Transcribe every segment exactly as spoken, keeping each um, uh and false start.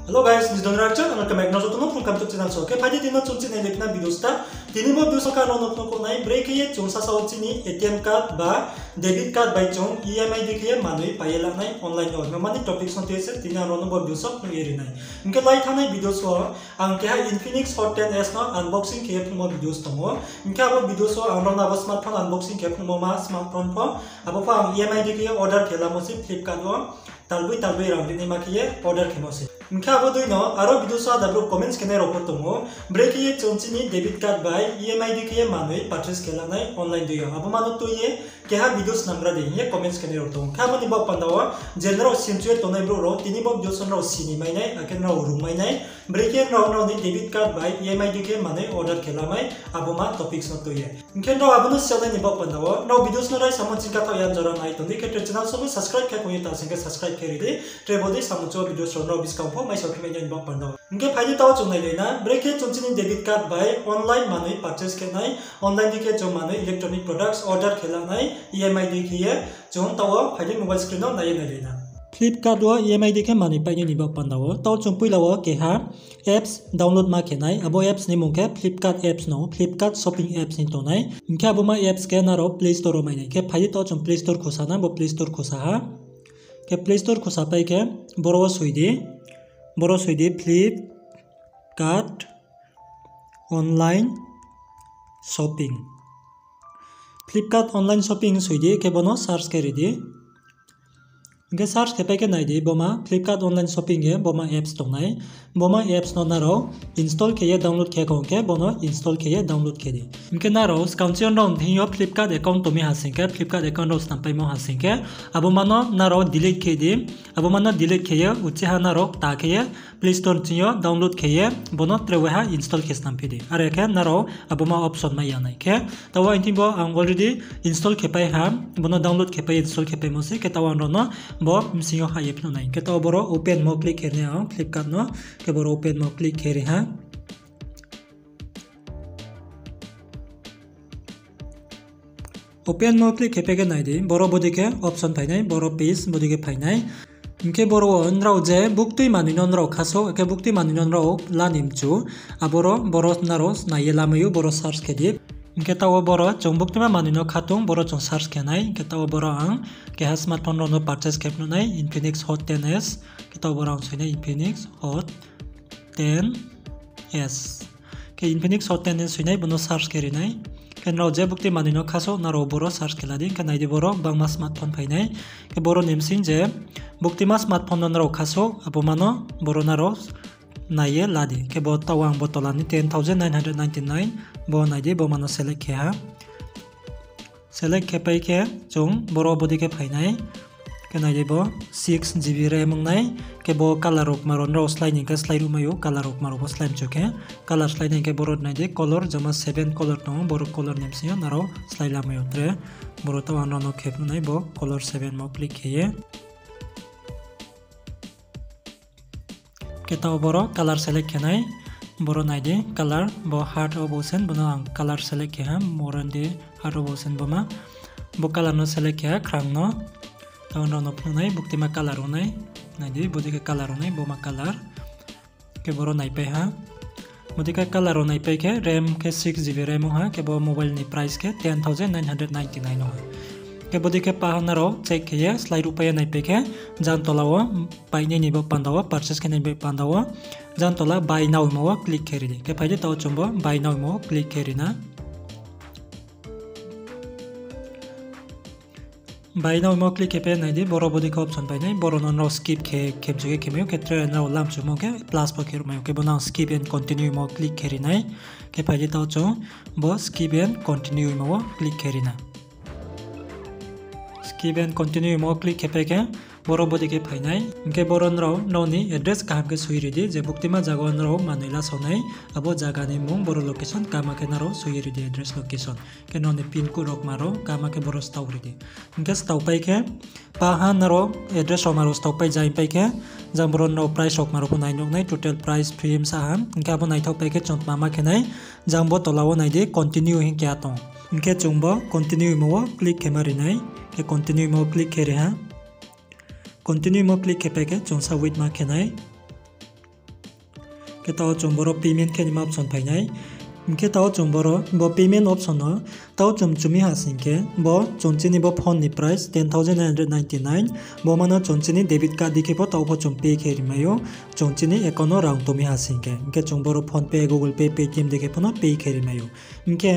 Hello guys, nijor rakcha, ang kemai no joto no phung kam tuk channel so. Khe phai di tini no chung chini lekna video sta. Tini bo video so ka no no phung ko nai, brekhe ye chung sasa o chini A T M card ba debit card bai chung E M I di khe ye manoi pai ye lanai online o. Mani topic so tese tini ang no bo video so phung ye ri nai. Hingkhe lai thanai video so ang keha Infinix Hot ten S no unboxing khe ye phungmo videos tongo. Hingkhe abo videos o ang rao no abo smartphone unboxing khe phungmo ma smartphone pho. Abo pho ang E M I di khe ye order khe lamo se Flipkart o. Talboi talboi rang rinai ma khe ye order khemo se. Hingkhe abo dei no aro videos o ada brouh comments khe nai rao pho tongo. Brekhe ye chung chini debit card bai E M I di khe ye manoi purchase khe lanai online dei o. Abo mano tui ye keha videos nanggra de hing ye comments khe nai rao tongo. Khe abo ni baoh panda o je nrao sinchu ye tongnai brouh rao tini bo videos o nrao sini mai nai, akhe nrao rung mai nai. Brekhe nrao nrao ni debit card bai E M I di khe manoi order khe lamai, abo ma topics no tui ye. Hingkhe nrao abo no siyanai ni baoh panda o nrao videos no rai samo chingka thaoh yan jora nai tong di, khe tre channel so bo subscribe khe kong ye ta sing khe subscribe khe ri di. Tre bo dei samo cho videos rao nrao buskang pho mai so khe mai nai ni baoh panda o. Hingkhe phai di tao chung nai lai na, brekhe chung chini debit card bai online manoi purchase khe nai, online di khe chung manoi electronic products order khe lanai, E M I di khe ye chung tao phai di mobile screen no nai ye nai lai na. Flipkart o E M I di khe manoi pai nai ni baoh panda o tao chung poila o keha apps download ma khe nai, abo apps ni mung khe Flipkart apps no, Flipkart shopping apps ni tongnai. Hingkhe abo ma apps khe nrao Play Store o mai nai. Khe phai di tao chung Play Store khusa na, bo Play Store khusa ha. Khe Play Store khusa pai khe boro wo soi di. Boro soi di Flipkart online shopping. Flipkart online shopping soi di, khe bono search khe ri di. Hingkhe search khe pai khe nai di, bo ma Flipkart online shopping ye bo ma apps tongnai. Bo ma apps no nrao install khe ye download khe kong khe bono install khe ye download khe di. Hingkhe nrao skang chini nrao thing yo Flipkart account tongmi ha sing khe, Flipkart account rao snam paimo ha sing khe, abo mano nrao delete khe di. Abo mano delete khe ye, uchi ha nrao ta khe ye, Play Store chini yo download khe ye, bono tre waiha install khe snam phi di. Are khe nrao abo ma option mai ya nai khe. Tao ang thing bo ang already install khe pai ha, bono download khe pai, install khe paimo se, khe tao ang rao no bo bsing yo ha ye phnuh nai. Khe tao boro open mo click khe ri ang Flipkart no, khe boro open mo click khe ri ha. Open mo click khe pai khe nai di, boro bodei khe option phai nai, boro page bodei khe phai nai. Hingkhe boro wo nrao je buktui manoi no nrao khasouh, akhe buktui manoi no nrao la ni mchu, aboro boro nrao nai ye lamai ou, boro search khe di. Hingkhe tao boro chung buktuima manoi no kha tong, boro chung search khe nai. Hingkhe tao boro ang keha smartphone rao no purchase khe phnuh nai, Infinix Hot ten S. Khe tao boro ang soi nai Infinix Hot ten S. Khe Infinix Hot ten S soi nai, bono search khe ri nai. Khe nrao je buktui manoi no khasouh, nrao boro search khe la di. Khe nai di, boro gbangma smartphone phai nai. Khe boro ni bsing je buktui ma smartphone no nrao khasouh, abo mano boro nrao nai ye la di. Khe bo tao ang bo tola ni ten thousand nine hundred ninety nine, bo nai di, bo mano select khe ha. Select khe pai khe chung boro bodei khe phai nai. Khe nai di, bo six G B RAM ong nai. Khe bo color rao kma rao nrao slái ni khe slái ruhmai ou, color rao kma rao bo slái mchu khe. Color slái nai khe boro nai di, color joma seven color tong ou, boro color ni bsing yo nrao slái lamai ou tre. Boro tao ang rao no khe phnuh nai, bo color seven mo click khe ye. Khe tao boro color select khe nai, boro nai di color, bo heart o bo sen, bono ang color select khe ha, boro di heart o bo sen bo ma. Bo color no select khe ha, khrang no. Tao nrao no phnuh nai, buktima color ong nai, nai di, bodei khe color ong nai, bo ma color. Khe boro nai pai ha. Bodei khe color rao nai pai khe RAM khe six GB RAM ong ha, khe bo mobile ni price khe ten thousand nine hundred ninety nine ong ha. Khe bodei khe paha nrao check khe ye slái ruhpai ye nai pai khe, jang tola wo painai ni bo panda wo, purchase khe nai bo panda wo, jang tola buy now hingmo wo click khe ri di. Khe phai di tao chung bo buy now hingmo wo click khe ri na. Buy now hingmo click khe pai nai di, boro bodei khe option pai nai, boro no nrao skip khe, khe mchu khe khe mai ou, khe tre nrao lamchumo khe plus pho khe ruhmai ou, khe bo nang skip and continue hingmo click khe ri nai, khe phai di tao chung bo skip and continue hingmo wo click khe ri na. Skip and continue hingmo click khe pai khe, boro bodei khe phai nai, hingkhe boro nrao, nrao ni address kaham khe soi ri di, je buktima zaga wo nrao manoi lasao nai, abo zaga ni mung, boro location kaham khe nrao soi ri di, address location. Khe nrao ni pin code rao kma rao kaham khe boro stao ri di. Hingkhe stao pai khe, paha nrao address rao kma rao stao pai jai pai khe, jang boro nrao price rao kma rao pho nai nuh nai, total price three M sa ha. Hingkhe abo naithaoh pai khe chung tma ma khe nai, jang bo tola wo nai di continue hing khe a tong. Hingkhe chung bo continue hingmo wo click khe ma ri nai, khe continue hingmo wo click khe ri ha. Continue hingmo click khe pai khe chung sa wait ma khe nai. Khe taoh chung boro payment khe naima option phai nai. Hing khe taoh chung boro bo payment option no taoh chung chumi ha sing khe, bo chung chini bo phone ni price ten thousand nine hundred ninety nine, bo ma no chung chini debit card dei khe pho taoh pho chung pay khe ri mai ou, chung chini account no rang tongmi ha sing khe. Hing khe chung boro PhonePe, Google Pay, Paytm dei khe pho no pay khe ri mai ou. Hing khe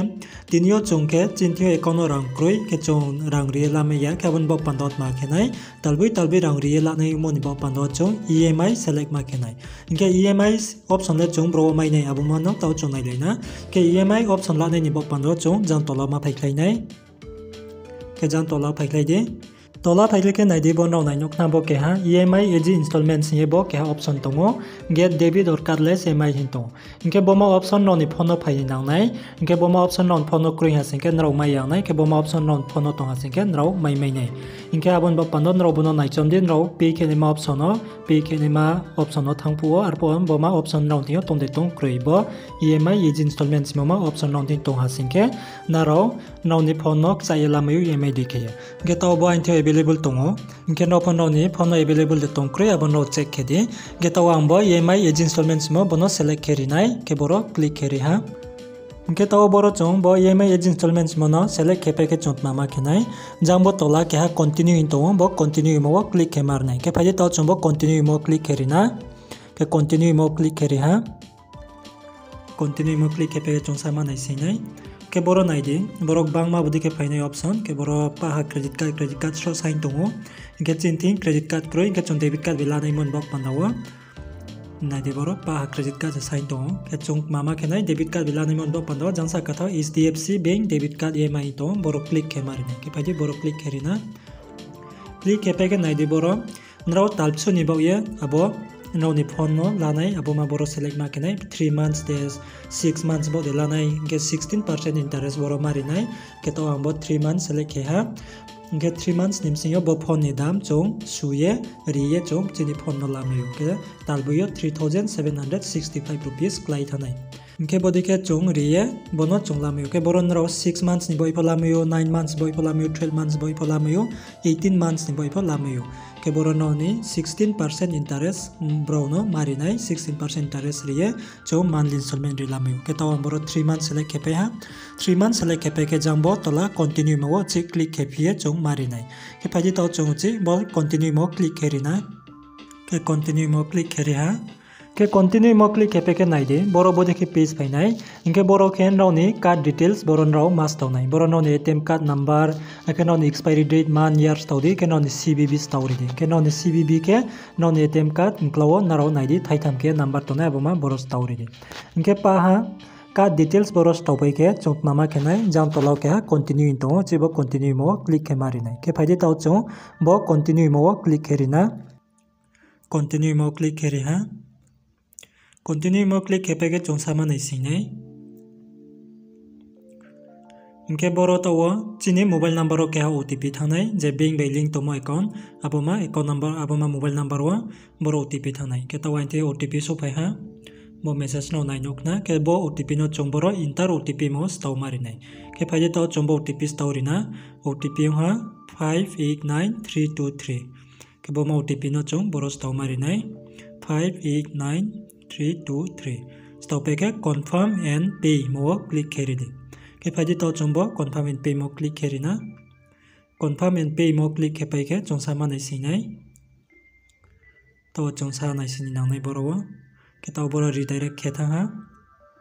tini yo chung khe chini thing yo account no rang kroi, khe chung rang ri ye lamai ya, khe abo ni baoh panda wo tma khe nai, talboi talboi rang ri ye lanai ongmo ni baoh panda wo chung EMI select ma khe nai. Hing khe EMI option le chung bro wo mai nai, abo ma no taoh chung nailai na. Khe EMI option lanai ni baoh panda wo chung jang tola ma phaikhlai nai. Khe jang tola phaikhlai di. Tola phaikhlai khe nai di, bo nrao nai nuh khna bo keha EMI easy installment hing ye bo keha option tong ou, get debit or cardless EMI hing tong ou. Hing khe bo ma option nrao ni phone no phai ni nang nai. Hing khe bo ma option nrao ni phone no kroi ha sing khe nrao mai ya nai, khe bo ma option nrao ni phone no tong ha sing khe nrao mai mai nai. Hing khe abo ni baoh panda wo nrao bo no naichom di, nrao pay khe naima option no, pay khe naima option no thanng phuh wo, arphuh wo bo ma option nrao thing yo tong de tong kroi, bo EMI easy installment hingmo ma option nrao thing tong ha sing khe nrao nrao ni phone no kchaih ye lamai ou EMI dei khe ye. Hing khe taoh bo aini thing yo available tong ou. Hing khe nrao pho nrao ni phone no available de tong kroi, abo nrao check khe di. Hing khe taoh ang bo EMI easy installment hingmo bo no select khe ri nai, khe boro click khe ri ha. Hing khe taoh boro chung bo EMI easy installment hingmo no select khe pai khe chung tma ma khe nai. Jang bo tola keha continue hing tong ou, bo continue hingmo wo click khe ma ri nai. Khe phai di taoh chung bo continue hingmo click khe ri na. Khe continue hingmo click khe ri ha. Continue hingmo click khe pai khe chung sa ma naising nai. Khe boro nai di, boro gbangma bodei khe phainai option, khe boro paha credit card, credit card sroh sign tong ou. Hing khe chini thing credit card kroi, hing khe chung debit card bai lanaimo ni baoh panda wo. Nai di, boro paha credit card se sign tong ou. Khe chung tma ma khe nai, debit card bai lanaimo ni baoh panda wo jang sa katha wo H D F C Bank debit card EMI tong ou, boro click khe ma ri nai. Khe phai di, boro click khe ri na. Click khe pai khe nai di boro, nrao talbsu ni baoh ye abo nrao ni phone no lanai, abo ma boro select ma khe nai, three months de, six months baoh de lanai, hing khe sixteen percent interest boro ma ri nai. Khe taoh ang bo three months select khe ha. Hing khe three months ni bsing yo bo phone ni dam chung su ye, ri ye chung chini phone no lamai ou. Khe talboi yo three thousand seven hundred sixty five rupees klái thanng nai. Hing khe bodei khe chung ri ye bo no chung lamai ou. Khe boro nrao six months ni baoh pho lamai ou, nine months baoh pho lamai ou, twelve months baoh pho lamai ou, eighteen months ni baoh pho lamai ou. Khe boro nrao ni sixteen percent interest, brao no ma ri nai, sixteen percent interest ri ye chung monthly installment ri lamai ou. Khe taoh ang boro three months select khe pai ha. Three months select khe pai khe jang bo tola continue hingmo wo chih click khe phi ye chung ma ri nai. Khe phai di taoh chung uchih bo continue hingmo click khe ri na. Khe continue hingmo click khe ri ha. Khe continue hingmo click khe pai khe nai di, boro bodei khe page phai nai. Hing khe boro khe nrao ni card details boro nrao ma stao nai. Boro nrao ni A T M card number, akhe nrao ni expiry date, month, year stao di, khe nrao ni C V V stao ri di. Khe nrao ni C V V khe nrao ni A T M card mkla wo nrao nai di, thaitham khe number tongnai, abo ma boro stao ri di. Hing khe paha card details boro stao pai khe chung tma ma khe nai, jang tola wo keha continue hing tong ou, chih bo continue hingmo wo click khe ma ri nai. Khe phai di taoh chung bo continue hingmo wo click khe ri na. Continue hingmo click khe ri ha. Continue hingmo click khe pai khe chung sa ma naising nai. Hing khe boro taoh wo chini mobile number wo keha O T P thanng nai, je bank bai link tongmo account, abo ma account number, abo ma mobile number wo boro O T P thanng nai. Khe taoh aini thing yo O T P souhphai ha, bo message no nai nuh khna. Khe bo O T P no chung boro enter O T P hingmo wo stao ma ri nai. Khe phai di taoh chung bo O T P stao ri na, O T P ong ha five eight nine three two three. Khe bo ma O T P no chung boro stao ma ri nai, five eight nine three two three. Stao pai khe confirm and pay hingmo wo click khe ri di. Khe phai di taoh chung bo confirm and pay hingmo click khe ri na. Confirm and pay hingmo click khe pai khe chung sa ma naising nai. Taoh chung sa naising ni nang nai boro wo. Khe taoh boro redirect khe thanng ha.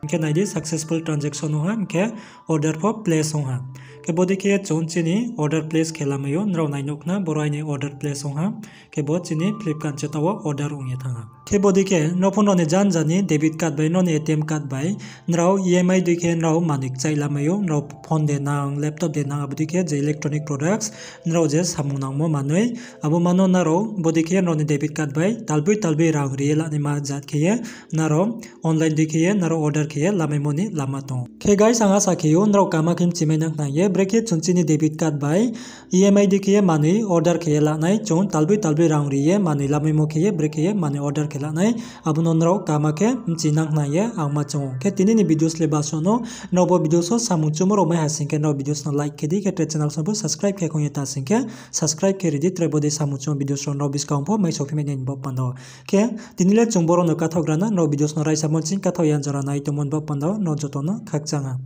Hing khe nai di, successful transaction ong ha, hing khe order pho place ong ha. Khe bodei khe chung chini order place khe lamai ou, nrao nai nuh khna, boro aini order place ong ha. Khe bo chini Flipkart cheta wo order ong ye thanng ha. Khe bodei khe nrao pho nrao ni janja ni debit card bai, nrao ni A T M card bai, nrao E M I dei khe nrao manoi kchaih lamai ou, nrao phone de nang, laptop de nang, abo dei khe je electronic products, nrao je samung nangmo manoi, abo ma no nrao bodei khe nrao ni debit card bai talboi talboi rang ri ye lanaima jat khe ye nrao online dei khe ye nrao order khe ye lamaimo ni lama tong ou. Khe guys, ang asa khe ou nrao kama khe mchimai nang khna ye, Brekhe chung chini debit card bai E M I di khe ye manoi order khe ye lanai, chung talbroi talbroi rang ri ye manoi lamaimo khe ye brekhe ye manoi order khe lanai, abo no nrao kama khe bchi nang khna ye ang ma chung ou. Khe tini ni videos le baso no, nrao bo videos wo samung chumo rao mai ha sing khe nrao videos no like khe di, khe tre channel song pho subscribe khe khong ye ta sing khe subscribe khe ri di, tre bo dei samung chumo videos rao nrao buskang pho mai sophi mai nai ni bo panda wo. Khe tini le chung boro no kathaoh gra na, nrao videos no raisa mo ching kathaoh ya jora nai tongmo ni bo panda wo nrao joto no khakchang ha.